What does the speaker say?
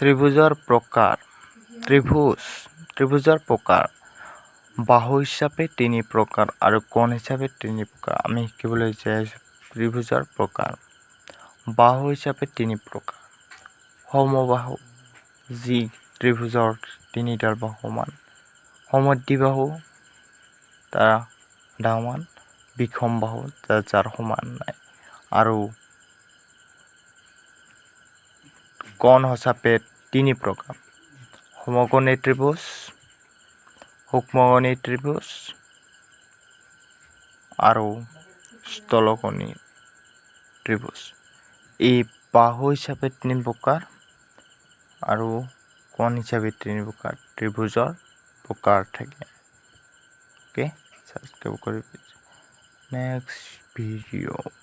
ত্ৰিভুজৰ প্ৰকাৰ। ত্ৰিভুজ, ত্ৰিভুজৰ প্ৰকাৰ বাহু হিচাপে তিনি প্ৰকাৰ আৰু কোণ হিচাপে তিনি প্ৰকাৰ। আমি শিকিবলৈ যাই আছোঁ ত্ৰিভুজৰ প্ৰকাৰ। বাহু হিচাপে তিনি প্ৰকাৰ। সমবাহু, যি ত্ৰিভুজৰ তিনিডাল বাহু সমান। সমদ্বিবাহু, তাৰ আধা সমান। বিষম বাহু, যাৰ সমান নাই। আৰু কোণ হিচাপে তিনি প্ৰকাৰ। সমকোণী ত্ৰিভুজ, সূক্ষ্মকোণী ত্ৰিভুজ আৰু স্থলকোণী ত্ৰিভুজ। এই বাহু হিচাপে তিনি প্ৰকাৰ আৰু কোণ হিচাপে তিনি প্ৰকাৰ ত্ৰিভুজৰ প্ৰকাৰ থাকে। অ'কে, ছাবস্ক্ৰাইব কৰিব। Next video.